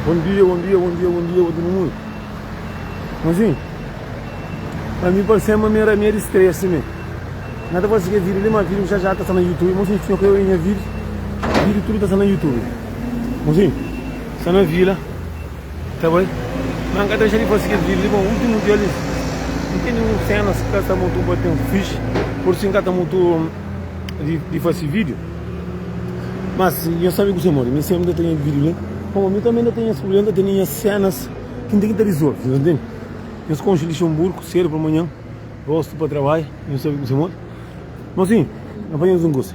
Bom dia, bom dia, bom dia, bom dia pa tudu mundu. Mozinho, a mi parse ma mi era medu stress mi. N ta fase kel video li, ma video já já ta sta na YouTube. Mozinho, senhor ka obi nha video, video tudu ta sta na YouTube. Mozinho, sta na vila, ta bai. Ma N ka ta dexa di fase kel video li, ma ultimu dia li, N tene un senas ki ka sta mutu baten fixi, pur isu N ka ta mutu di, di fase video. Mas nhos sabe kuse modi, mi sempre ta ten video li, pamodi mi tanbe ta ten nhas problema, ta ten nhas senas ki N ten ki ta risolve, nhos ntende? Nhos konxe Lixemburgo, sedu pa manhan, rostu pa trabadju, nhos sabe kuse modi. Mas sin, N fla nhos un kusa,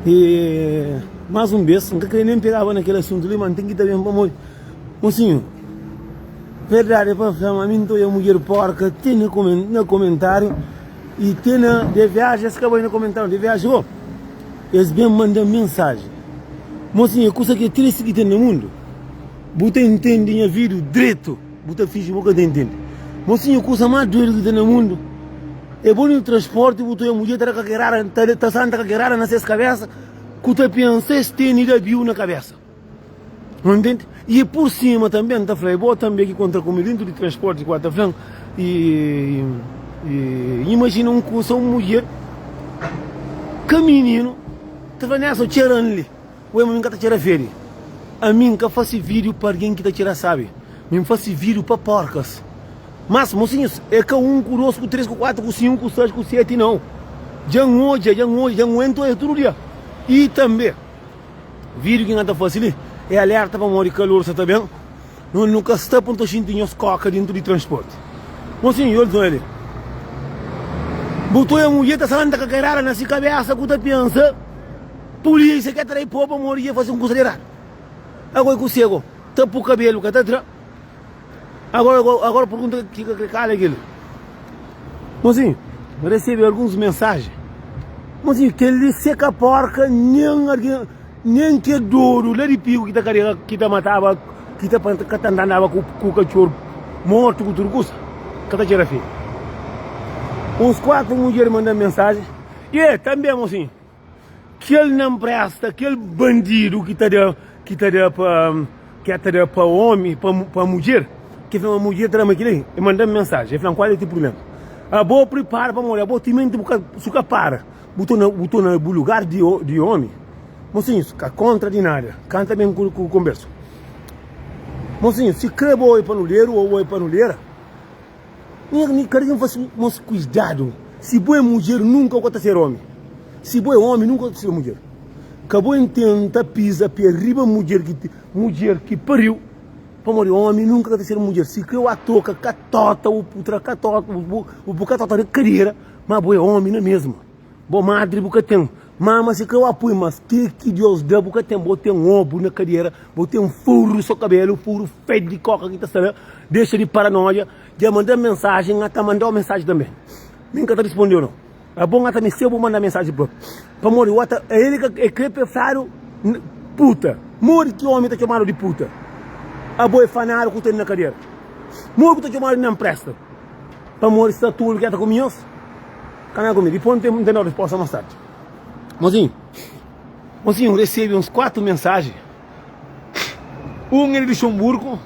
e mas un bes, N ka kre nen pegaba na kel asuntu li, ma N ten ki ta ben pamodi, mosinhu, verdadi é pa fla ma mi N ta odja mudjer porka te na komentariu. I te na de viaji es ka bai na komentariu de viaji go es ben mandan mensaji mosinha kusa ki é tristi ki ten na mundu bu ta intendi nha video dretu bu ta finji bu ka ta intendi mosinha kusa mas duedu ki ten na mundu é bo na transporti bu ta oja mudjer ta da kakerada ta santa kakerada na ses kabesa ku ta pensa es teni da biu na kabesa. Nu ntende? E por sima tanbe N ta fla, e bo tanbe ki kontra ku mi dentu di transporti ku ta fla-m, e imajina un kusa, un mudjer ka mininu ta fla, Nelson, txera-m li. Ue, ma mi N ka ta txera fedi. Ami N ka fase vídiu pa algen ki ta txera sabi. Mi N fase vídiu pa porkas. Mas, mosinhus, e ka un, ku dos, ku tres, ku kuatru, ku sinku, ku seis, ku seti, nau. Dja N odja, dja N odja, dja N aguenta odja tudu dia. I tanbe. Vídiu ki N ta fase li é alerta pamodi kalor sa ta ben. No nu ka sta pa nu ta xinti nhos koka dentu di transporti. Mosinhu, el fla li, Bu ta oja mudjer ta santa kakerada na si kabesa ku ta pensa pulísia ke ta da-i po pamodi dja fase un kusa di eradu. Ago i kuse go? Ta pu kabelu ka ta tra. Agora, agora pergunta ki ka kre kala kel-li. Mosinhu, N resebe alguns mensajen. Mosinhu, kel-li se ka porka nen algen, nen kel dodu la di piku ki ta karega, ki ta mataba, ki ta ka ta andaba ku, ku katxoru mortu ku tudu kusa, ka ta txera fedi. Uns 4 mudjer manda-m mensajen. E, tanbe, mosinhu. Kel na npresta kel bandidu ki ta da ki ta da pa ke ta da pa omi pa pa mudjer ki fla ma mudjer ta da ma kila e mandam mensajen e flam kual e ti prublema abo pripara pamodi abo timenti bu ka su ka para bu to na bu to na bu lugar di di omi mosinhus ka kontra di nada kanta ben ku ku konbersu mosinhus si kre bo e panuleru ou bo e panulera Nha kada ken fasi mos kuidadu. Si bo é mudjer nunka bu ka ta ser omi. Si bo é omi nunka bu ka ta ser mudjer. Ka bo intenta pisa pe riba mudjer ki mudjer ki pariu pamodi omi nunka ka ta ser mudjer. Si kre wak troka katota bu tra katota bu bu katota na kadera ma bo é omi na mesma. Bo madri bu ka ten mama si kre wak pui mas ke ki Deus da bu ka ten. Bo ten obu na kadera bo ten furu so kabelu furu fedi koka ki ta sta la. Dexa di paranoia Dja manda-m mensajen, N ta manda-u mensajen tanbe. Mi N ka ta rispondeu no. Abo N ta mesteu bu manda mensajen propi. Pamodi o ta el ka e kre pa e fladu puta. Modi ki omi ta txomadu di puta? Abo e fanadu ku ten na kadera. Modi ku ta txomadu di nanpresta? Pamodi sta tolu ki ta kumi nhos? Ka na kumi. Dipos N ta dau risposta mas tardi. Mozinhu, mozinhu, N resebe uns 4 mensajen. Un é di Luxemburgo,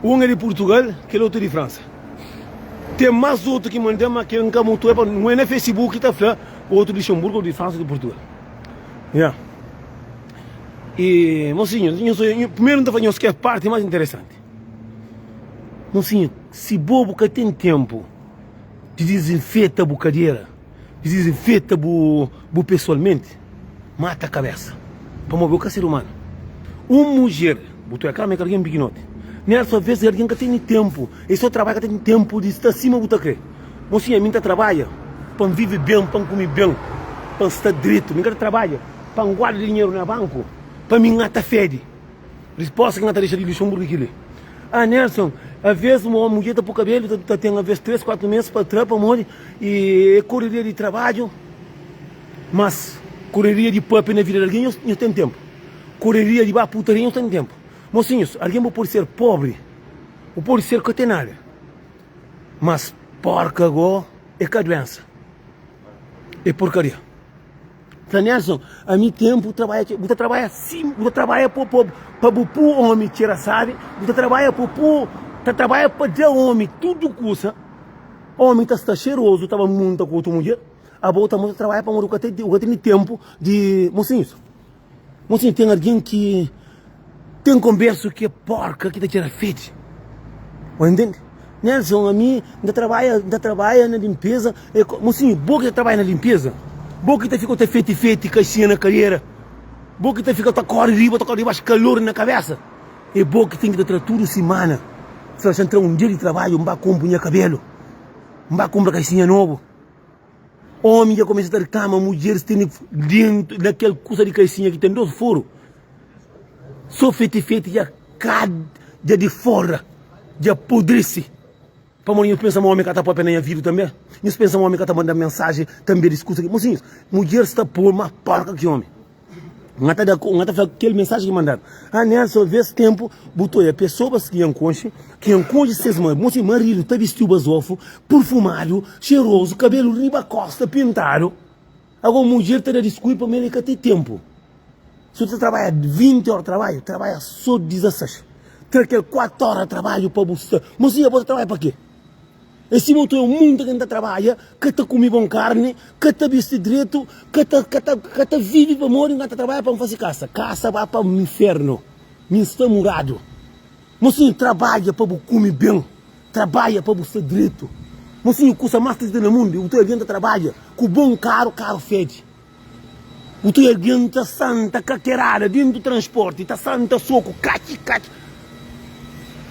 un é di Purtugal, kel otu é di Fransa. Ten más otu ki manda-m, má kel N ka mutu é pa N é na Facebook ta fla otu di Luxemburgo, otu di Fransa, otu di Purtugal. Ya. E, mosinhu, nhos, primeru N ta fla nhos ki é parti más interesanti. Mosinhu, si bo bu ka ten tenpu di dizinfeta bu kadera, Dizinfeta bu bu pesoalmenti, mata kabesa, pamodi bo ka ser umanu. Un mudjer, bu ta kama ku algen pikinoti, Nelson, aves algen ka tene tenpu, e so trabadja ka tene tenpu di sta sima bu ta kre. Mosinha, ami N ta trabadja pa N vive ben, pa N kume ben, pa N sta dretu. Mi N ka ta trabadja pa N guarda dinheru na banku pa mi N ata fedi. Risposta ki N ta dexa di Luxemburgo é kili, Ah, Nelson, aves un omi mudjer ta pui kabelu ta ten aves 3, 4 mes pa tra pamodi e koreria di trabadju. Mas koreria di papia na vida di algen nhos ten tenpu. Koreria di ba putaria nhos ten tenpu. Mosinhus, algen bu pode ser pobri, bu pode ser ka ten nada, mas porka go é ka duensa, é porkaria. Fla Nelson, ami tempu trabalha txeu, bu ta trabalha sim, bu ta trabalha pa pa pa bu pu omi txera sabi, bu ta trabalha pa pu, ta trabalha pa da omi tudu kusa, omi ta sta xerozu ta ba munta ku otu mudjer, abo ta ta trabalha pamodi bu ka ten bu ka tene tempu di mosinhus, mosinhus ten algin ki ten konbersu ki é porka ki ta txera fedi, bu intende? Nelson, ami N ta trabadja, N ta trabadja na limpeza. E ko, mosinhu, bo ki ta trabadja na limpeza? Bo ki ta fika ta feti feti kaxinha na kadera? Bo ki ta fika ta kori riba, ta kori dibaxu, kalor na kabesa? E bo ki ten ki ta tra tudu simana. Fla, xa N tra un dia di trabadju, N ba konpu nha kabelu, N ba kunpra kaxinha nobu. Omi dja kumesa ta riklama mudjeris tene dentu na kel kusa di kaxinha ki ten dos furu. So feti feti dja ka dja di fora dja podresi. Pamodi nhos pensa ma omi ka ta papia na nha vida tanbe? Nhos pensa ma omi ka ta manda mensaji tanbe di kusa ki. Mosinhus, mudjeris ta poi mas porka ki omi. N ta da, N ta fla kel mensaji ki mandadu. Ah, Nelson, ves tempu bu ta oia pesoas ki N konxe, ki N konxe ses mãe. Mosi, maridu ta bistiu bazofu, purfumadu, xerozu, kabelu riba kosta, pintadu. Agora mudjer ta da diskulpa ma el ka ten tempu. Si bu ta trabadja 20 ora trabadju, trabadja so 16. Tra kel 4 ora trabadju pa bu sta. Mosi, abo ta trabadja pa ke? É sima otu mundu ki N ta trabadja, ka ta kume bon karni, ka ta bisti dretu, ka ta, ka ta, ka ta vive pamodi N ka ta trabadja pa N fase kasa. Kasa ba pa infernu, mi N sta muradu. Mosinhu, trabadja pa bu kume ben, trabadja pa bu sta dretu. Mosinhu, kusa mas triste na mundu é bu ta algen ta trabadja ku bon karu, karu fedi. Bu ta algen ta santa katerada dentu transporti, ta santa soku katxi katxi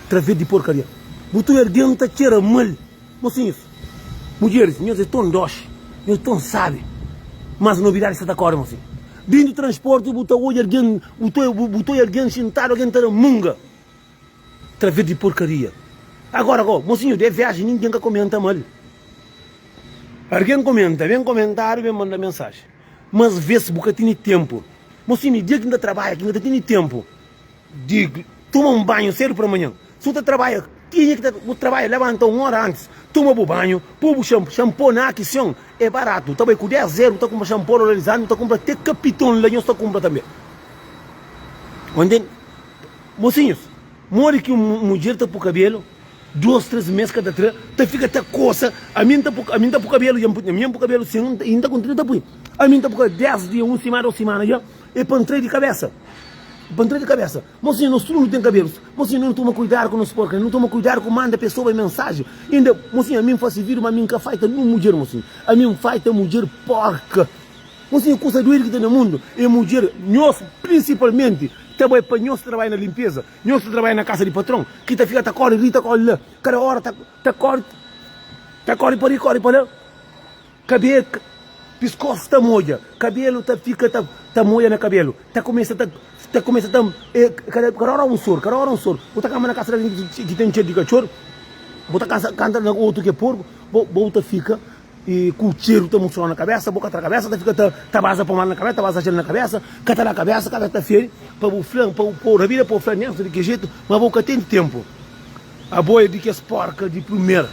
traves di porkaria. Bu ta algen ta txera mal. Mosinhus, mudjeris, nhos é ton doxi, nhos é ton sabi, mas nobidadi sta ta kore, mosinhu. Dentu transporti bu ta odja algen, bu ta bu ta odja algen xintadu, algen ta da munga traves di porkaria. Agora go, mosinhu, de viaji ningen ka komenta mal. Argen komenta, ben komentadu, ben manda mensaji. Mas ves bu ka tene tempu. Mosinhu, dia ki N ta trabadja, ki N ka ta tene tempu di toma un banhu sedu pa manhan. Si bu ta trabadja, kenha ki ta bu trabadja, labanta un ora antis, toma bu banhu, poi bu xanpu. Xanpo na Akision é baratu, ta bai ku 10 eru, bu ta kunpra xanpo lolarizanti, bu ta kunpra te kapiton la, nhos ta kunpra tanbe. Ô ntende? Mosinhus, modi ki un mudjer ta pui kabelu? 2, 3 mes ka ta tra, ta fika ta kosa, ami N ta pui, ami N ta pui kabelu, dja N pui, ami N pui kabelu sin, i N ta kontinua ta pui, ami N ta pui kabelu 10 dia, un simana, 2 simana dja, e pa N tra di kabesa, e pa N tra di kabesa, mosinhu nos tudu nu ten kabelus, mosinhu nu toma kuidadu ku nos porka, nu toma kuidadu ku manda pesoa mensaji, inda, mosinhu ami N fasi video ma ami N ka faita nun mudjer, mosinhu, ami N faita mudjer porka. Mosinhu kusa duedu ki ten na mundu e mudjer, nhos prinsipalmenti ta bai pa nhos trabadja na limpeza, Nhos ta trabadja na kasa di patron ki ta fika ta kori li ta kori la, kada ora ta ta kori ta kori pa li kori pa la, kabe piskos ta modja, kabelu ta fika ta ta modja na kabelu, ta kumesa ta ta kumesa ta e kada kada ora un sor, kada ora un sor, bu ta kamba na kasa di algen ki ten txeu di katxor, bu ta kasa kanta na otu ki é porku, bo bo ta fika. I ku txeru ta mustra na kabesa, bo ka tra kabesa, ta fika ta ta baza pomada na kabesa, ta baza jel na kabesa, ka ta da kabesa, kabesa ta feri, pa bu fla, pa bu po rabida pa bu fla Nelson di ki jetu, ma bo ka ten tempu. Abo é di kes porka di primera.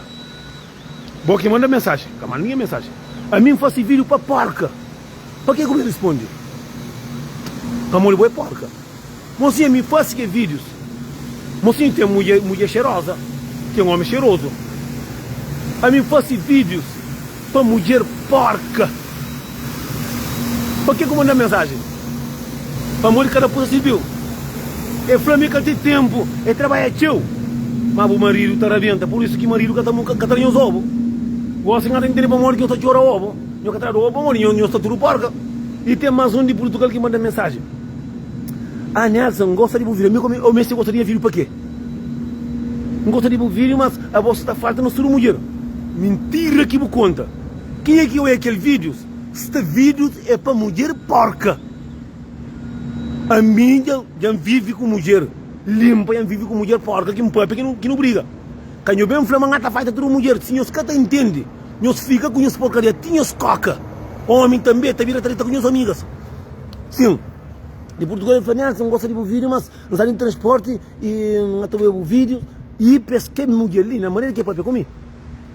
Bo ki manda mensaji, ka manda ninguém mensaji. Ami N fasi video pa porka. Pa ke ku bu rispondi? Pamodi bo é porka. Mosinha mi fasi ke videos. Mosinho tem mudjer, mudjer xerosa, tem homi xeroso. Ami fasi videos pa mudjer porka. Pa ke ku manda mensagem? Pamodi kada kusa sirbiu. E fla mi ka ten tempo, e trabalha txeu. Ma bu marido ta rabenta, por isso ki marido ka ta ka ta da nhos obo. Gosi nga ta intende pamodi ki nhos ta txora obo. Nhos ka ta dadu obo pamodi nhos ta tudu porka. E tem mas um di Portugal ki manda mensagem. Ah Nelson, N gosta di bu video. Mi ku mi meste gosta di nha video pa ke? N gosta di bu video, mas abo sta ta falta nos tudu mudjer. Mintira ki bu konta. Kenha ki oia kel videos? Sta videos é pa mudjer porka. Ami dja dja N vivi ku mudjer limpa, dja N vivi ku mudjer porka ki N papia ki nu ki nu briga. Ka nho ben fla ma N ta faita tudu mudjer. Si nhos ka ta intende, nhos fika ku nhos porkaria ti nhos koka. Omi tanbe ta bira ta dita ku nhos amigas. Sim. Di Portugal el fla, Nelson, N gosta di bu vídeo, mas N sta di transporti y N ta obi bu vídeo. Y pes kel mudjer li, na manera ki el papia ku mi,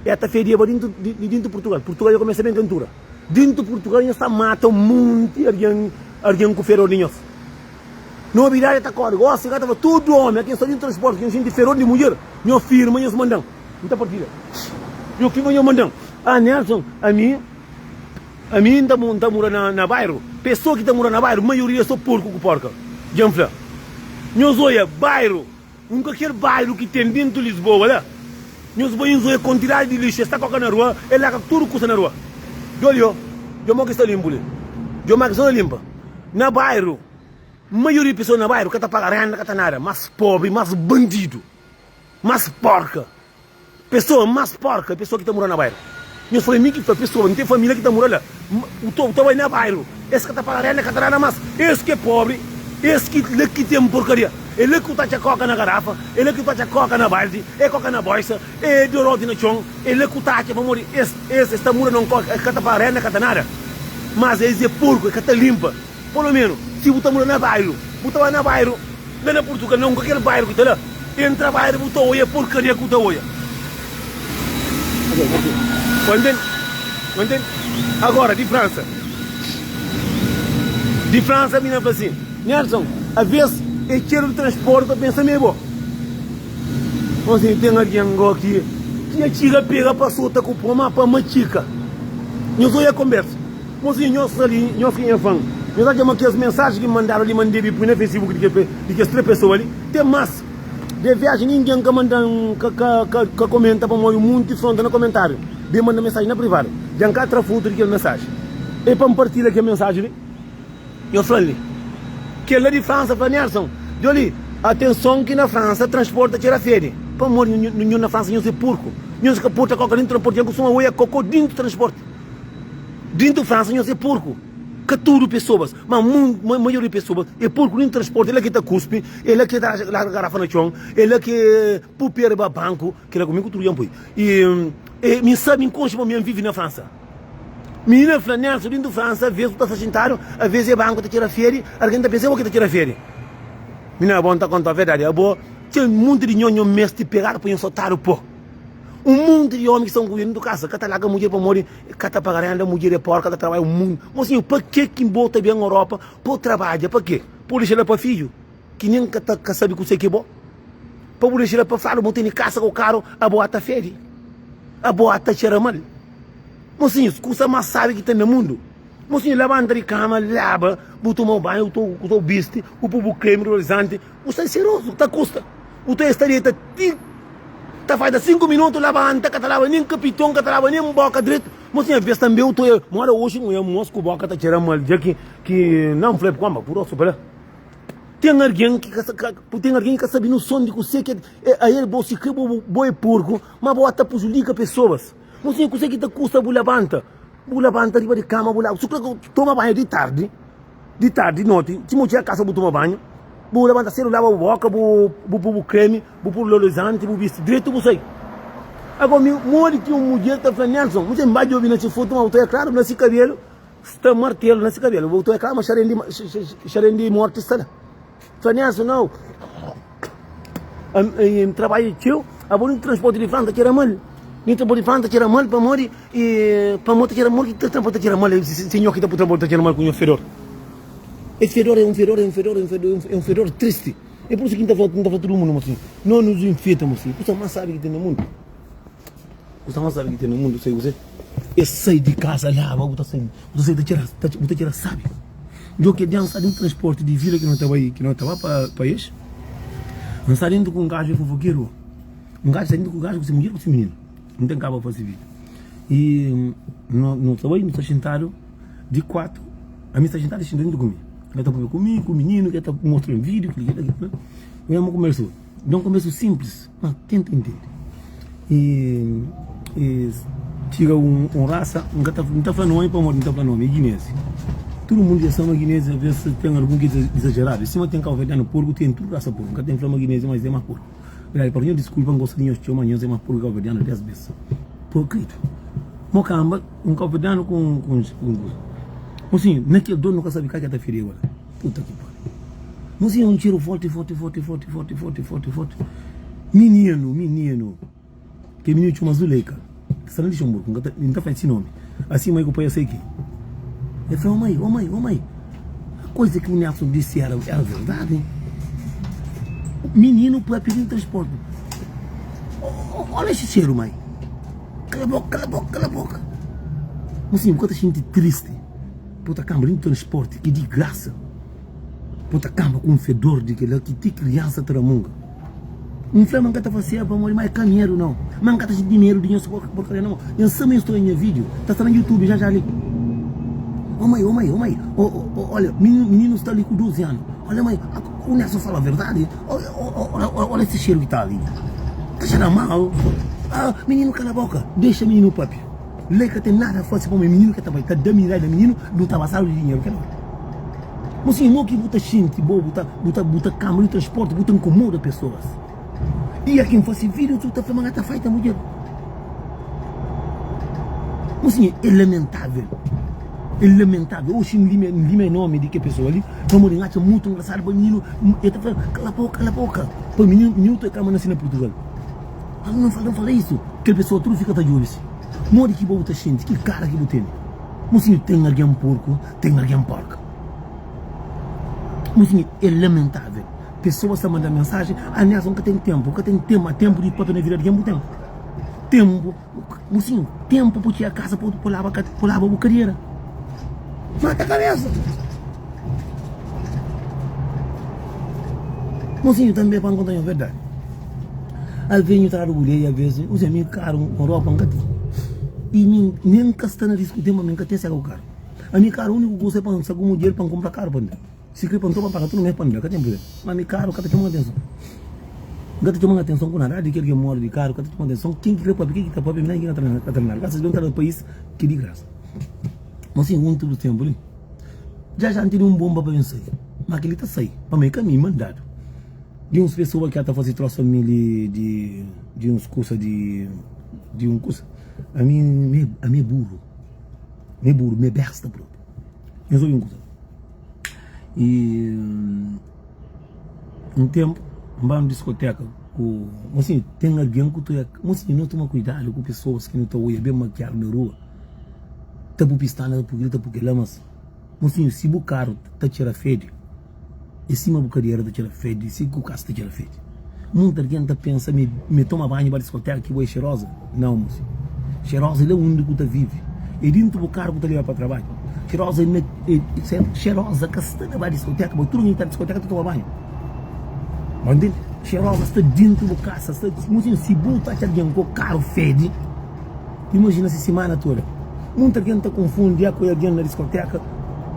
el ta fediba dintu, di dintu Portugal. Portugal dja kumesa ben kentura. Dintu Purtugal nhos ta mata un monti algen, algen ku fedor di nhos. Nobidadi ta kori gosi ka ta fla tudu omi a ken sta dintu transporti ki nhos xinti fedor di mudjer, nhos firma nhos mandan. N ta partilha. Nhos firma nhos mandan. Ah Nelson, ami ami N ta N ta mura na na bairu. Pesoa ki ta mura na bairu maioria é so porku ku porka. Dja N fla. Nhos oia bairu. Un ka kel bairu ki ten dentu Lisboa la, nhos bai nhos oia kontidadi di lixu, es ta koka na rua, es larga tudu kusa na rua. Djo li o, djo mo ki sta limpu li, djo ma ki sta na limpa. Na bairu, maioria di pesoa na bairu ka ta paga renda, ka ta nada, mas pobri, mas bandidu, mas porka. Pesoa mas porka é pesoa ki ta mora na bairu. Nhos fla, é mi ki fla pesoa, N ten familia ki ta mora la. U ta, u ta bai na bairu, es ka ta paga renda, ka ta da nada mas. Es ki é pobri, es ki la ki ten porkaria. É la ki u ta atxa koka na garafa, é la ki u ta atxa koka na baldi, é koka na boisa, é doroti na txon, é la ki u ta atxa pamodi es, es, es ta mora na un koka, es ka ta paga renda, ka ta nada. Mas es é porku, es ka ta limpa. Polo menu, si bu ta mora na bairu, bu ta bai na bairu la na Purtugal, na un kualker bairu ki ta la, entra bairu bu ta oia porkaria ki bu ta oia. Bu ntende? Bu ntende? Agora, di Fransa. Di Fransa, mina fla sin, Nelson, aves e txeru di transportu ta pensa ma e bo. Mosinhu, ten algen go ki ki txiga pega pa sota ku po, ma pa matxika. Nhos oia konbersa. Mosinhu, nhos sta li, nhos ki nha fan. Nhos atxa ma kes mensaji ki mandadu li ma N debe pui na Facebook di ke di kes 3 pesoa li? Ten mas. De viaji ningen ka manda-m ka ka ka ka komenta pamodi un munti fronta na komentariu. Ben manda mensaji na privadu. Dja N ka tra fotu di kel mensaji. E pa N partilha kel mensaji li? Nhos fla-m li. Kel la di Fransa fla Nelson, Djo li, atenson ki na Fransa transporti ta txera fedi. Pamodi nho na Fransa nhos é purku. Nhos ka purta koka dintu transporti. Dja N kustuma oia koko dintu transporti. Dintu Fransa nhos é purku. Ka tudu pesoas, ma maioria di pesoas é purku dintu transporti. É la ki ta kuspi, é la ki ta larga garafa na txon, é la ki pupia riba banku. Kila ku mi ku tudu dja N pui. I mi sabi, mi N konxe pabia mi N vivi na Fransa. Minina fla, Nelson, dintu Fransa, aves bu ta sta xintadu, aves e banku ta txera fedi, algen ta pensa é bo ki ta txera fedi. Minina, abo N ta kontau verdadi, abo ten munti di nho, nho mesti pegadu pa nho sotadu po. Un munti di omi ki sta ku dintu kasa ka ta larga mudjer pamodi ka ta paga renda, mudjer é por, ka ta trabadja, un munti. Mosinhu, pa ke ki bo ta ben Europa pa trabadja, pa ke? Pa bu dexa la pa fidju ki nen ka ta ka sabi kuse ki é bo? Pa bu dexa la pa fladu bo tene kasa ku karu, abo ata fedi, abo ata txera mal. Mosinhus, kusa más sábi ki ten na mundu. Mosinhu, labanta di kama, laba, bu toma banhu, bu ta bisti, bu pui bu kremi rolizanti, bu sta xerozu, ta kusta. Bu ta sta deta ti ta falta 5 minutu, labanta, ka ta laba nen kapiton, ka ta laba nen boka dretu. Mosinhu, aves tanbe bu ta oja, moda oxi N oja mos ku boka ta txera mal, dja ki ki nan fla pa pur osu pa la. Ten algen ki ka ka ten algen ki ka sabi noson di kuse ki é ael bo si kre bo bo é purku, ma bo ata prejudika pesoas. Mosinha, kuzê ki ta kusta bu labanta? Bu labanta riba di kama, bu laba. Si bu toma banhu di tardi, di tardi, di noti, ti mo txiga kasa bu toma banhu, bu labanta sedu, laba bu boka, bu bu pui bu kremi, bu pui lolizanti, bu bisti dretu, bu sai. Agora mi, modi ki un mudjer ta fla Nelson, mudjer, N ba djobi na si fotu ma bu ta oja klaru na si kabelu sta martelu na si kabelu, bu ta oja klaru ma xaren di xaren di morti sta la. Fla Nelson, nau. N trabadja txeu, abo ni transporti di Fransa txera mal. Ni transporti di Fransa txera mal pamodi pamodi ta txera mal ki transporti ta txera mal se nho ki ta pui transporti ta txera mal ku nho fedor. Es fedor é un fedor é un fedor é un fedor é un fedor tristi. É por isso ki N ta fla N ta fla tudu mundu mosinhu, no nos infeta mosinhu, kusa más sabi ki ten na mundu. Kusa más sabi ki ten na mundu sai kuzê? É sai di kasa laba bu ta sai bu ta sai ta txera bu ta txera sabi. Djo ke dia N sta dentu transporti di vila ki no ta bai ki no ta ba pa pa es N sta dentu ku un gaju fofokeru un gaju sta dentu ku gaju ku si mudjer ku si mininu N ten kaba fasi vida i no no ta bai no sta xintadu di 4 ami sta xintadu xinta dentu ku mi el ta papia ku mi ku mininu ke ta mostra video kila kila kila mi ama kumesa da un kumesa simplis ma tenta intende i i txiga un un rasa N ka ta N ta fla nomi pamodi N ta fla nomi é guinense tudu mundu dja sabe ma guinense aves ten algun ki é izajeradu sima ten kauverdianu porku ten tudu rasa porku N ka ten fla ma guinense mas é más porku verdadi pa nhos diskulpa N gosta di nhos txeu ma nhos é más porku ki kauverdianu des bes po kridu mo kanba un kauverdianu ku un ku un ku un sin na kel dor nu ka sabe ka ke ta firiba la puta ki pariu mo sin un txeru forti forti forti forti forti forti forti forti mininu mininu Kel mininu txoma Zuleika, ki sta na Lixonburgu. N ka ta, N ta fla si nomi. Asi mai ku pai ya sai ki. El fla, Ô mai, ô mai, ô mai, a koza ki o Nelson disse era, era verdade? Mininu papia di transporti. Olha esse cheiro, mai. Cala boca, cala boca, cala boca. Mocinho, bu ka ta xinti triste pa bu ta kamba di un transporti ki di grasa, pa bu ta kamba ku un fedor di kel-la ki ti kriansa ta ramunga. N fla ma N ka ta faseba pamodi ma é ka medu nau. Ma N ka ta xinti medu di nhos porkaria nau. N sa ma nhos ta oja nha video, ta sta na youtube já já li. Oh mai, oh mai, oh mai, oh, oh, oh, olha, menino, menino sta li ku 12 anu. Olha mai, o Nelson fala a verdade. Olha, olha, olha esse cheiro que tá ali. Tá cheirando mal. Ah, menino cala a boca. Deixa menino papi. Lei ka tem nada a fazer pa menino que tá vai, tá da menino, da menino, não tá passado de dinheiro que não. Mocinho, mo ki bu ta xinti bo, bu ta, bu ta, bu ta kamba di transporti, bu ta inkomoda pesoas. Dia ki N fasi video, tu ta fla ma N ta faita mudjer. Mocinho, é lamentavel. É lamentavel. Oxi N limia, N limia nomi di ke pesoa li, pamodi N atxa mutu ngrasadu pa mininu, el ta fla, kala boka, kala boka. Pa mininu, mininu ta kama nasi na Purtugal. Ah, não fala, não fala isso. Kel pesoa tudu fika ta djobe si. Modi ki bo bu ta xinti? Ki kara ki bu tene? Mocinho, ten algen porku, ten algen porka. Mocinho, é lamentável. Pessoas ta manda mensagem, ah Nelson, ka ten tempo, ka ten tempo, ma tempo di papia na vida di algen bu ten. Tempo, mocinho, tempo pa txiga kasa pa pa laba pa laba bu kadera. Mata kabesa. Mocinho, tambe pa N konta nhos verdadi. Alvês nhu tradu buleia, alvês, uze mi karu, un ropa N ka ten. I mi nen N ka sta na risku ten, ma mi N ka ten sega ku karu. Ami karu uniku kusa é pa N sta ku mudjer pa N kunpra karu pa N da. Si kre pa N toma paga tudu mes pa N da, ka ten prublema. Ma mi karu ka ta txoma-m atenson. N ka ta txoma-m atenson ku nada. Adi ki algen móre di karu ka ta txoma-m atenson. Ken ki kre papia, ken ki ka papia, mi nen ki ka ta nada. Grasas a Deus N ta na país ki di grasa. Ma sin, un tudu tenpu li, dja dja N tene un bonba pa ben sai. Ma kel-li ta sai, pamodi é ka mi mandadu. Di uns pesoa ki ata faze trosa mi li di di uns kusa di di un kusa. Ami mi ami é buru. Mi é buru, mi é besta propi. Nhos obi un kusa. I un tempu N ba un diskoteka ku mosinhu ten algen ku ta mosinhu no toma kuidadu ku pesoas ki no ta oia ben makiadu na rua ta bu pistana ta bu kila ta bu kila mas mosinhu si bu karu ta txera fedi É sima bu kadera ta txera fedi, si ku kasa ta txera fedi. Munti algen ta pensa ma e toma banhu ba diskoteka ki bo é xeroza. Nau, mosi. Xeroza é la undi ku ta vive. É dintu bu karu ku ta leba pa trabadju. Xeroza é na, é, xeroza ka sta na ba diskoteka, bo tudu algen ki ta diskoteka ta toma banhu. Bo ntende? Xeroza sta dintu bu kasa, sta, mosi, si bu ta atxa algen ku karu fedi. Imajina si simana toda. Munta algen ta konfundi a ku algen na diskoteka.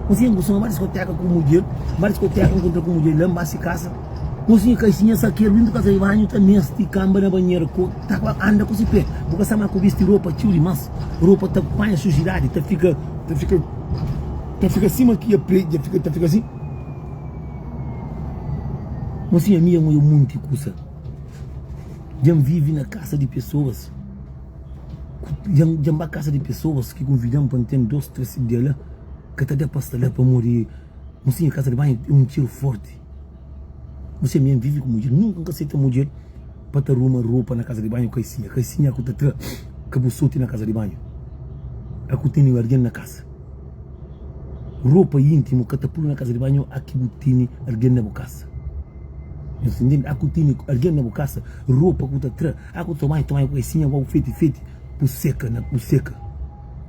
Mosinha ku ba diskoteka ku mudjer, ba diskoteka nkontra ku mudjer la nba si kasa. Mosinha kai sinha sakeru dintu kasa di banhu ta mesti kamba na banhera ku ta anda ku si pe. Bu ka sa ma ku bisti ropa txiu dimas. Ropa ta panha sujidadi ta fika ta fika ta fika sima ki ya pre ya fika ta fika si. Mosinha mi ya nhoia munti kusa. Dja nvivi na kasa di pesoas. Dja N ba kasa di pesoas ki konvida-m pa N ten dos, tres dia la, ka ta da pa sta la pamodi N sinha kasa di banhu é un txeru forti. N se mi N vive ku mudjer, nunka N ka seta mudjer pa ta ruma ropa na kasa di banhu kaisinha. Kaisinha ku ta tra ka bu soti na kasa di banhu, a ku tene algen na kasa. Ropa íntimu ka ta pudu na kasa di banhu a ki bu tene algen na bu kasa. Nhos ntende? A ku tene algen na bu kasa, ropa ku ta tra. A ku toma toma ku esinha bu feti feti bu seka na bu seka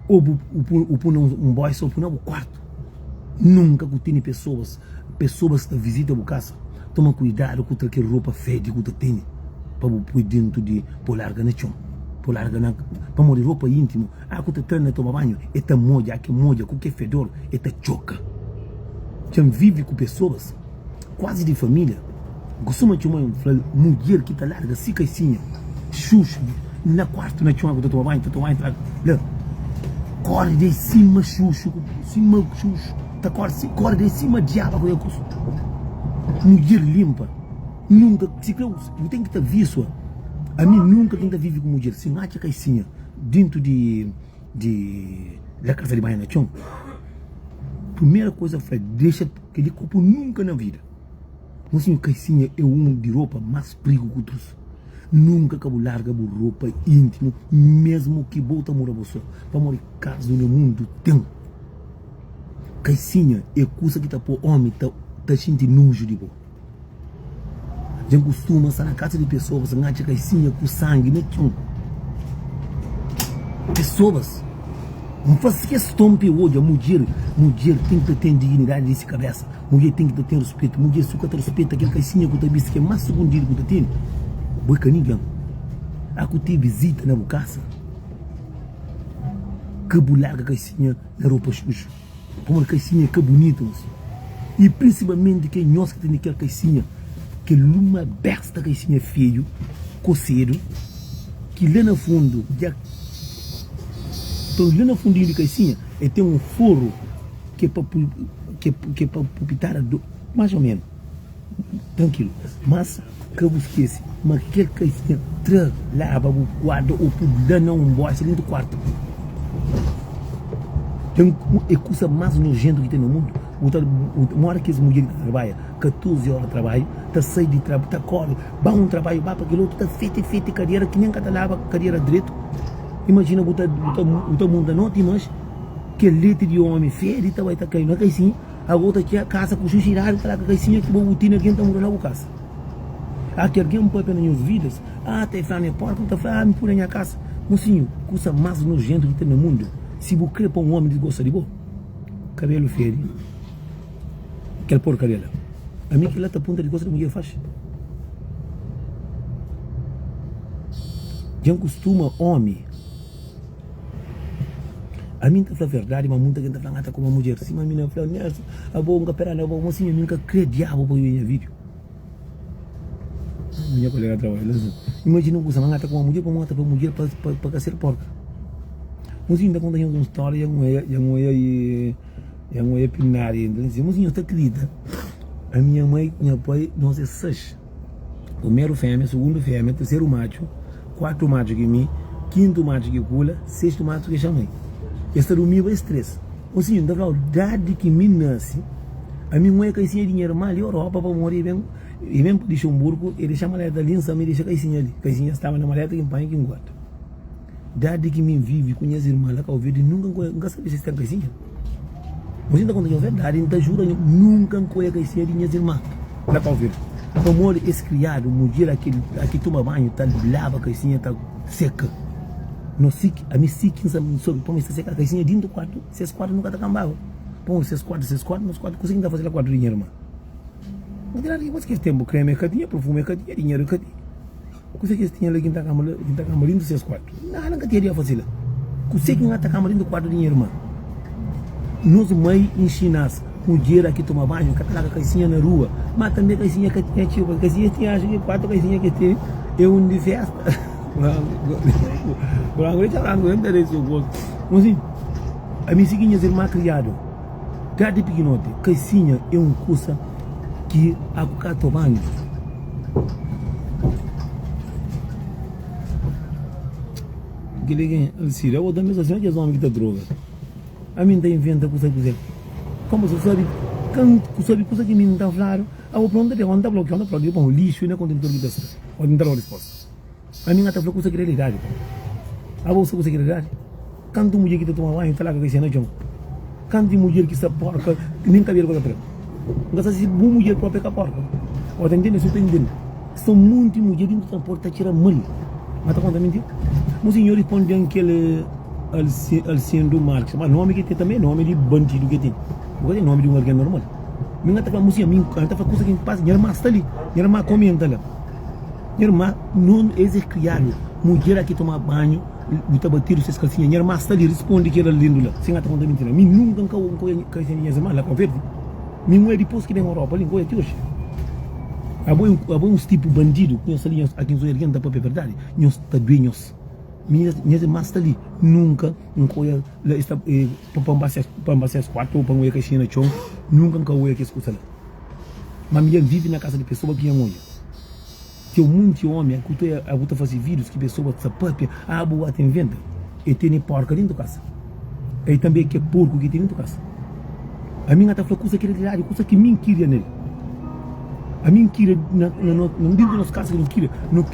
ou bu bu pui na un boisa ou pui na bu kuartu nunka ku tene pesoas pesoas ta visita bu kasa toma kuidadu ku tra kel ropa fedi ku ta tene pa bu pui dentu di bu larga na txon bu larga na pamodi ropa intimu a ku ta tra na toma banhu e ta modja a ke modja ku ke fedor e ta txoka dja vivi ku pesoas. Kuazi di família Kustuma txoma un fla-l mudjer ki ta larga si kaisinha xuxu na kuartu na txon ku ta toma banhu ta toma banhu ta larga la kore dei sima xuxu sima xuxu ta kore si kore dei sima diaba ku kusa mudjer limpa nunka si kre bu ten ki ta visua ami nunka ki N ta vive ku mudjer si N atxa kaisinha dintu di di la kasa di banhu na txon primeira koza fla dexa Kel-li kopu nunka na vida. Mosinhu kaisinha é un di ropa más prigu ku trus. Nunka ka bu larga bu ropa íntimu, mésmu ki bo ta mora bo sô, pamodi kazu na mundu ten. Kaisinha é kusa ki ta pô ómi ta ta xinti noju di bo. Dja N kustuma sta na kasa di pesoas, N atxa kaisinha ku sangi na txon. Pesoas, N fase keston pa e odja, mudjer, mudjer ten ki ta ten dignidadi di si kabesa, mudjer ten ki ta ten ruspetu, mudjer si bu ka ta ruspeta kel kaisinha ku ta bisti ki é más sukundidu ku ta tene, bo é ka ningen. A ku ten vizita na bu kasa, ka bu larga kaisinha na ropa xuxu. Pamodi kaisinha é ka bunitu mas i prinsipalmenti ke nhos ki tene kel kaisinha kel uma besta kaisinha feiu kosedu ki la na fundu dja la na fundinhu di kaisinha e ten un foru ke pa pui ke pa pupitada mas o menu. Trankilu, mas ka bu skese ma kel kaixinha tra, laba, bu guarda ô pui la na un boxa dentu kuartu. Ten é kusa más nojentu ki ten na mundu. Bu ta mora kes mudjer ki ta trabadja 14 óra trabadju, ta sai di trabadju, ta kóre, ba un trabadju, ba pa kel otu, ta feti feti kadera ki nen ka ta laba kadera dretu. Imajina bu ta bu ta munta noti mas kel leti di ómi fedi ta bai ta kai na kaixinha. Ago ta txia kasa ku xuxidadi ta laka kaisinha ki bo bu tene algen ta mura na bu kasa. A ki algen papia na nhos vidas, a ta e fla mi é porka, bu ta fla a mi pui na nha kasa. Mosinhu, kusa mas nojentu ki ten na mundu, si bu kre pa un omi disgosta di bo, kabelu fedi, kel porkaria la. Ami kila ta punta disgosta di mudjer faxi. Dja N kustuma omi. Ami N ta fla verdadi, ma munta gen ta fla N ta kuma mudjer. Sima mi na fla, Nelson, abo N ka pera na bo. Mosinhu, ami N ka kre diabu pa obi nha video. Nha kolega trabadja la sin. Imajina un kusa, ma N ta kuma mudjer pamodi N ta fla mudjer pa, pa, pa ka ser porka. Mosinhu, N ta konta nhos un storia, dja N oia, dja N oia i, dja N oia pinari. N ta fla, Mosinhu, nhos ta kridita? Ami, nha mai ku nha pai, nos é sais. Primeru fémia, sugundu fémia, terseru matxu, kuartu matxu ki mi, kintu matxu ki kula, sestu matxu ki xa mai. Es ta durmiba es tres. O sinhor, N ta fla-u, dadi ki mi nase, ami N oia kaisinha di nha irma li Europa pamodi e ben, e ben pa Lixonburgu, e dexa maleta li, N sa ma e dexa kaisinha li. Kaisinha staba na maleta ki N panha ki N guarda. Dadi ki mi vive ku nhas irma la Kau Verdi, nunka N koia, N ka sabe si es ten kaisinha. Mas N ta konta nhos verdadi, N ta jura nho, nunka N koia kaisinha di nhas irma la Kau Verdi. Pamodi es kriadu, mudjer a ki, a ki toma banhu ta laba kaisinha ta seka. No si ki, ami si ki N sa, N sobi pamodi es ta seka kaisinha dintu kuartu, ses kuartu nu ka ta kanbaba. Pamodi ses kuartu, ses kuartu, nos kuartu, kusa ki N ta fase la kuartu di nha irma? N ka ten nada ki fase kes tenpu, kremi e ka tinha, perfume e ka tinha, dinheru e ka tinha. Kuse ki es tinha la ki N ta kamba la, ki N ta kamba dintu ses kuartu? Nada N ka tinha di fase la. Kuse ki N ta kamba dintu kuartu di nha irma? Nos mai inxina-s, mudjer ki toma banhu ka ta larga kaisinha na rua. Ma tanbe kaisinha ka tinha txeu, paske kaisinha es tinha axu ki kuartu kaisinha ki es tene é un di festa. Ami si ki nhas irma kriadu. Dadi pikinoti, kaisinha é un kusa ki agu ka ta banhu. Kili ki Alcida, abo tanbe sta sima kes omi ki ta droga. Ami N ta inventa kusa ku ze. Komu su sabi kan ku sabi kusa ki mi N ta fladu, abo pronta de, N ta flau ki N ta flau di bon lixu na kontentor ki ta sta. Odi N ta dau risposta. Ami N ka ta fla kusa ki realidadi pa. Abo bu sa kusa ki realidadi? Kantu mudjer ki ta toma banhu ta larga kaisia na txon? Kantu mudjer ki sta porka nen kabelu ka ta tra? N ka sa si bu mudjer propi é ka porka. Bo ta ntende? Si bu ta ntende. Sta munti mudjer dintu transporti ta txera mal. Ma ta konta mintira? Mo sinhor risponde-m kel Alcindo Marques. Ma nomi ki ten tanbe é nomi di bandidu ki ten. Bu ka ten nomi di un algen normal. Mi N ka ta fla, mo sinhor, mi N ta fla kusa ki N pasa. Nha irma sta li. Nha irma komenta la. Nha irma, non es é kriadu. Mudjer aki toma banhu, bu ta batidu ses kalsinha. Nha irma sta li, rispondi kel alindu la. Sin ata konta mintira. Mi nunka N ka N ka oia kalsinha di nhas irma la Kau Verdi. Mi N oia dipos ki ben Europa li, N ka oia ti oji. Abo é abo é uns tipu bandidu ku nhos sta li, nhos aki nhos oia algen ta papia verdadi, nhos ta due nhos. Mi nhas irma sta li, nunka N ka oia la es ta pa N ba ses pa N ba ses kuartu o pa N oia kalsinha na txon, nunka N ka oia kes kusa la. Ma mi dja N vivi na kasa di pesoa ki nha N oia. Ten munti omi ku ta abu ta fasi videos ki pesoa ta papia abu ata inventa e tene porka dentu kasa e tambe ke porku ki tene dentu kasa ami nga ta fla kusa ki realidadi kusa ki mi nkiria nel ami nkiria na na dentu nos kasa ki no kiria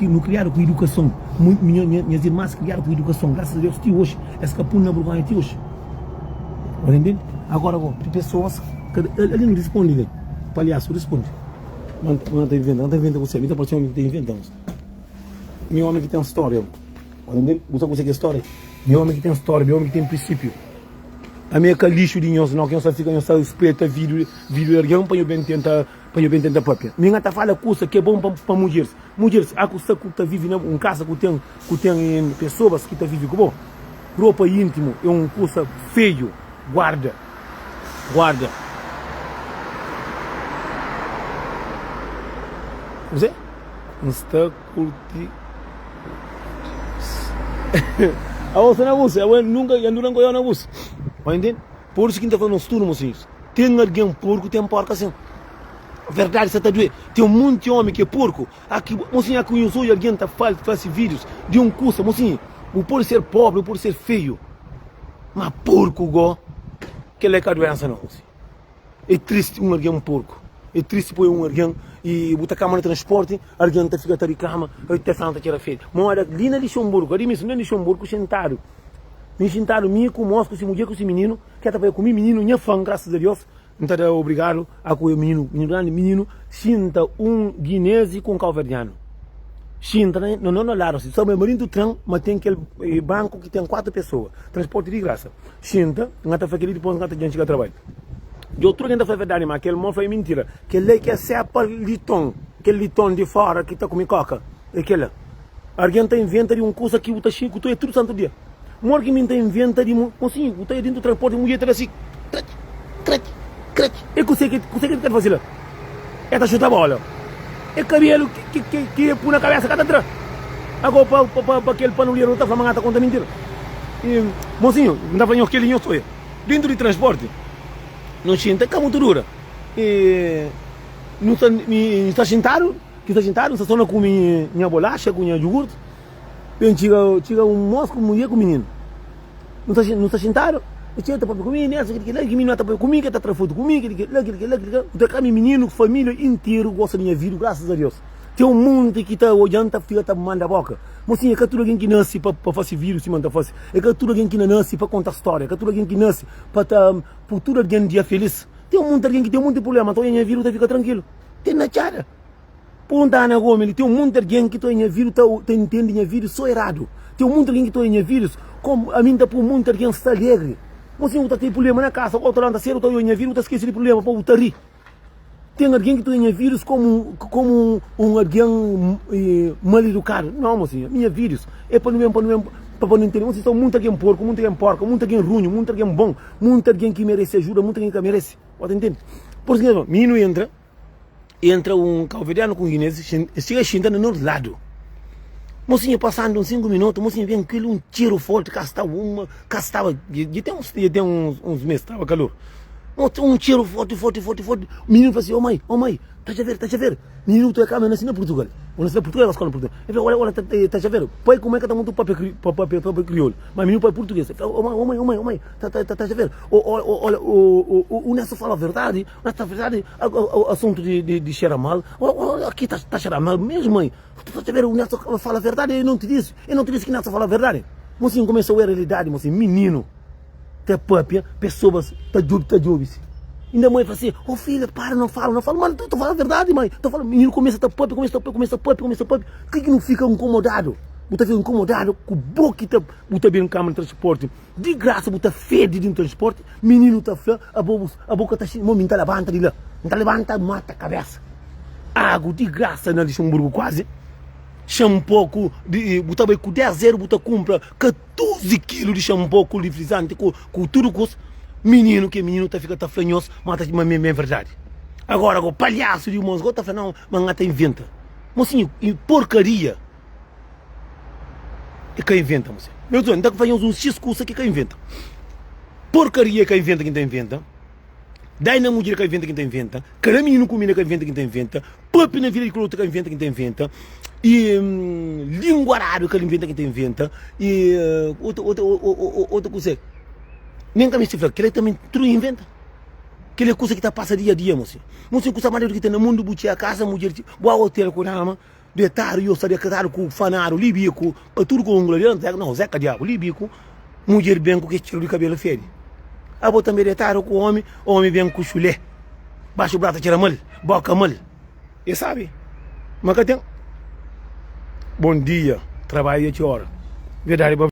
no kriadu ku idukason nhas irmas kriadu ku idukason grasas a Deus ti oji es ka pun na burgonha ti oji. Bo ta ntende? Agora bo, pesoas, ali nu rispondi li, palhasu rispondi. Ma N ta inventa, N ta inventa ku mi ta parse omi ki ta inventa. Mi omi ki ten storia. Bo ta ntende? Bu sabe kuse ki é storia? Mi omi ki ten storia, mi omi ki ten prinsipiu. Ami é ka lixu di nhos nau, ki nhos ta fika nhos ta speta vidu di algen pa nho ben tenta pa nho ben tenta papia. Mi N ta fala kusa ki é bon pa mudjeris. Mudjeris, a ku sta ku ta vivi na un kasa ku ten ku ten pesoas ki ta vivi ku bo, ropa intimu é un kusa feiu. Guarda, guarda. Kuzê? N sta kurti. Abo sta na bus, abo nunka ya nunka oiau na bus. Pa intende? Por isu ki N ta fla nos tudu, mosinhus, ten algen porku, ten porka sin. Verdadi sa ta due. Ten munti omi ki é porku. Aki, mosinhu, aki nhos odja algen ta fasi vídius di un kusa. Mosinhu, bu pode ser pobri, bu pode ser feiu, ma porku go, kel-la é ka duensa nau, mosinhu. É tristi un algen porku. É tristi poi un algen i bu ta kama na transporti, algen ta fika ta riklama, ta fla ta txera fedi. Moda li na Lixonburgu, adi mesmu na Lixonburgu xintadu, mi xintadu mi ku mos ku si mudjer ku si mininu, ke ta poi ku mi mininu nha fan, grasas a Dios. N ta da obrigadu a ku mininu, mininu grandi, mininu xinta un guinezi ku un kauverdianu xinta na no no ladu si, ma dintu tren ma ten kel banku ki ten 4 pesoa, transporti di grasa, xinta N ta fla keli dipos N ta djan txiga trabadju. Di otru algen ta fla verdadi ma kel mo fla e mintira, kel-la e kel sepa liton, kel liton di fora ki ta kume koka, e kel-la. Argen ta inventa di un kusa ki bu ta xinti ku ta oia tudu santu dia. Mor ki mi ta inventa di mu, mosinhu, bu ta ia dintu transporti, mudjer ta da si, krek, krek, krek. E kuse ki, kuse ki ta fasi la? E ta xuta bola. E kabelu ki, ki, ki e pu na kabesa ka ta tra. Ago pa, pa, pa kel panuleru ta fla ma N ta konta mintira. E, mosinhu, N ta fla nhos kel-li nhos ta oia. Dintu di transporti, no xinta ka mutu dura. E, nu sta, mi, N sta xintadu, ki sta xintadu, N sta so na kume nha bolaxa ku nha jugurti. Ben txiga, txiga un mos ku mulher ku mininu. Nu sta, nu sta xintadu, e txiga ta papia ku mi, nessa, kili, kila, ki mininu ta papia ku mi, ki ta tra fotu ku mi, kili, kila, kili, kila, kili, kila. Ta ka mi mininu, familia interu gosta di nha vida, grasas a Deus. Ten un monti ki ta odjan ta fika ta manda boka. Mosinhu, é ka tudu algen ki nasi pa, pa fasi vídiu sima N ta fasi. É ka tudu algen ki na nasi pa konta stória. É ka tudu algen ki nasi pa ta pui tudu algen dia felis. Ten un monti algen ki ten monti prubléma, ta odja nha vídiu ta fika trankilu. Ten na txada. Pergunta Ana Gomes li, ten un monti algen ki ta oia nha vídiu ta ta intende nha vídiu so eradu. Ten un monti algen ki ta oia nha vídius komu ami N ta pui un monti algen sta alegri. Mo si bu ta ten prubléma na kasa, ô ta lanta sedu ta oia nha vídiu bu ta skese di prubléma pa bu ta ri. Ten algen ki ta oia nha vídius komu komu un algen mal edukadu. Nau mo sinhor, nha vídius é pa nu ben pa nu ben pa nu intende. Mo si sta monti algen porku, monti algen porka, monti algen runhu, monti algen bon, monti algen ki merese ajuda, monti algen ki ka merese. Bu ta intende? Pur isu, mininu entra. Entra un kauverdianu ku un ginês, es txiga xinta na nos ladu. Mosinhu pasandu uns 5 minutu, mosinhu ben ku el un txeru forti, ka staba uma, ka staba, dja ten uns, dja ten uns, uns mês, staba kalor. Un txeru forti, forti, forti, forti. Mininu fla si, oh mai, oh mai, ta txaver, ta txaver. Mininu ta kama, eu nasi na Purtugal. Eu nasi na Purtugal, eu skola na Purtugal. El fla, olha, olha, ta txaver. Pai ku mai ka ta mutu papia, papia, papia kriolu, ma mininu papia purtuguês. El fla, oh mai, oh mai, oh mai, oh mai, ta, ta, ta txaver. Olha, o, o, o Nelson fala verdadi. Mas ta verdade, assunto de, de, de cheirar mal, aqui tá, tá cheirar mal mesmo, mãe. Tu tá ver, o Nelson fala a verdade, eu não te disse, eu não te disse que Nelson fala a verdade. Mocinho começou a realidade, mocinho, menino, te papia, pessoas, tá jubi, tá jubi. Ainda a mãe fala assim, ô oh, filha, para, não fala, não fala, mano, tu fala a verdade, mãe. Tu fala, menino começa a tá papia, começa a papia, começa a papia, começa a papia. Que que não fica incomodado? Bu ta fica incomodado com boca que tá, bu ta bem cama de transporte. Di grasa bu ta fede di un transporti, mininu ta fla, abo abo ka ta xinti, mo mi nta labanta di la, nta labanta mata kabesa. Agu di grasa na Luxemburgo kuazi, xampó ku di bu ta bai ku 10 euro bu ta kumpra 14 kilu di xampó ku lifrizanti ku ku tudu kus, mininu ke mininu ta fika ta fla nhos ma ta ma é verdadi. Agora go palhasu di mos go ta fla nau ma nha ta inventa. Mosinhu porkaria. E ka inventa muse. Meu Deus, nta faz uns X kusa ki ka inventa. Porcaria ka inventa ki nta inventa. Dai na mudjer ka inventa ki nta inventa. Kada mininu kumida ka inventa ki nta inventa. Papi na vida di kel otu ka inventa ki nta inventa. E hum, linguaradu ka inventa ki nta inventa. E uh, outra, outra, outra kusa. Nem ka mesti fla, kel também tudo inventa. Kel é kusa ki ta passa dia a dia, mocinho. Mocinho, kusa mais doido ki tem na mundo, bu txega casa, mudjer, bu a hotel ku dama. Detadu yo sta dekatadu ku fanadu li biku pa tudu ku ungla di Zé, não, Zé ka diabu li biku mudjer ben ku kes txeru di kabelu fedi. Abo tanbe detadu ku omi, omi ben ku xulé baxu bra ta txera mal, boka mal. E sabi ma ka ten. Bon dia, trabadju dja txi ora. Verdadi pa.